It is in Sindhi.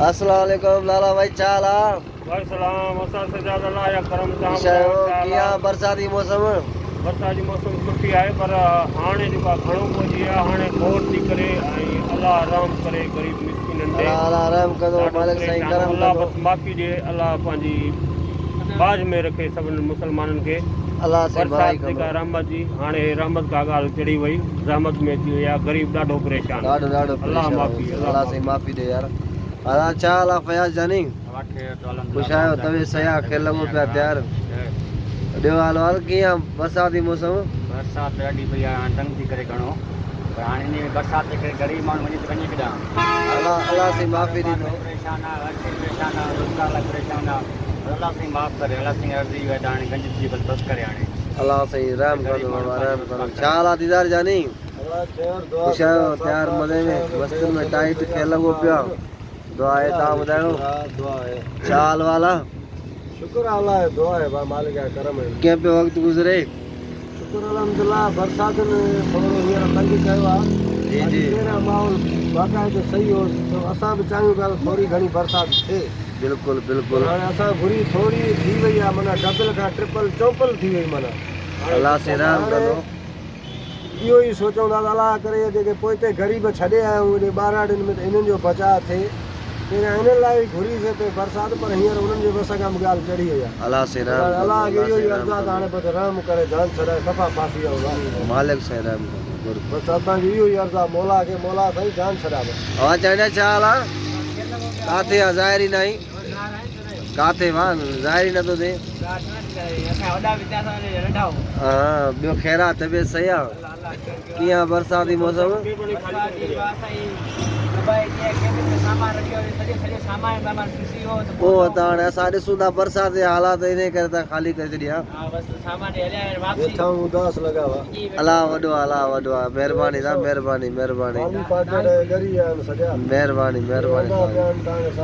السلام عليڪم لالا ڀائي ڇا حال آ؟ وعليڪم السلام اسان سجاد الله جا ڪرم تان خوش آهيو ڪيئن برساتي موسم؟ برسات جي موسم سٺي آهي پر هاڻي جيڪو آهي گهڻو پئجي ويو آهي هاڻي غور ٿي ڪري ۽ الله رحم ڪري غريب مسڪينن تي الله الله رحم ڪندو ڏاڍو مالڪ سائين پريشان ڪرم الله ڪندو بس معافي ڏي الله پنهنجي باج ۾ رکي سڀني مسلمانن کي الله سائين ڀلائي برسات جيڪا ڪندو رحمت جي هاڻي رحمت کا ڳالهه چڙهي وئي زحمت ۾ اچي وئي آهي غريب ڏاڍو پريشان ڏاڍو ڏاڍو الله پريشان معافي الله سائين معافي ڏي يار ادا ڇا حال آ فياض جاني خوش آهيو طبيعت صحيح آ خير لڳو پيا تيار ڏيو حال وال ڪيئن برساتي موسم. برسات ته ڏاڍي پئي آهي هاڻي تنگ ٿي ڪري گهڻو پر هاڻي انهي ۾ برسات جي ڪري غريب ماڻهو وڃي ته وڃي ڪيڏانهن. الله الله سائين معافي ڏيندو. پريشان آ هر شي پريشان آ روزگار لاء پريشان آ پر الله سائين معاف ڪري الله سائين عرض اهو آهي ته هاڻي گنج ٿي بس بس ڪري هاڻي. الله سائين رحم ڪندو بابا رحم ڪندو ڇا حال آ ديدار جاني خوش آهيو تيار مزي ۾ مستين ۾ ٽائيٽ خير لڳو پيو آ. دعا آهي توهان ٻڌايو ڇا حال وال آ. شڪر الله جو دعا آهي ڀاء مالڪ جا ڪرم آهن. ڪيئن پيو وقت گذري. شڪر الحمدلله برساتن ٿورو هينئر تنگ ڪيو آ جي باقي جي. پهريان ماحول باقاعدو صحيح هو ته اسان به چاهيون پيا ته ٿوري گهڻي برسات ٿئي. بلڪل پر بلڪل. هاڻي اسان گهري ٿوري ٿي وئي آ معنيٰ ڊبل کان ٽرپل چوپل ٿي وئي معنيٰ. الله سين رحم هاڻي ڪندو. اهو ئي سوچون ٿا ته الله ڪري اهي جيڪي پوئتي غريب ڇڏي آيا آهيون اهي ٻهراڙين ۾ ته انهن جو بچاء ٿئي. پهريان انهن لاء ئي گهري سي پئي برسات پر هينئر انهن جي وس کان به ڳالهه چڙهي وئي آهي. الله سائين رحم ڪندو. الله کي اهو ئي رحم عرض آهي ته هاڻي ڪندو. بس رحم ڪري جان ڇڏائي صفا ڦاسي ويا آهيون. مالڪ سائين رحم ڪندو قرب. بس اسان جو اهو ئي عرض آهي مولا کي مولا سائين جان ڇڏاء بس. اوهان چانڊيا ڇا حال آ ڪاٿي آ ظاهر ئي ناهين. ڪاٿي وا ظاهر ئي نٿو ٿئي. ها ٻيو خير آ طبيعت صحيح آ ڪيئن آ برساتي موسم. پوء ته هاڻي اسان ڏسون ٿا برسات جا حالات انهي ڪري ته خالي ڪري ڇڏي آ. ويٺا آهيون اداس لڳا وا. الله وڏو آ الله وڏو آ مهرباني دا مهرباني مهرباني خالي پاڪيٽ ڳري ويا آهن سڄا. مهرباني مهرباني.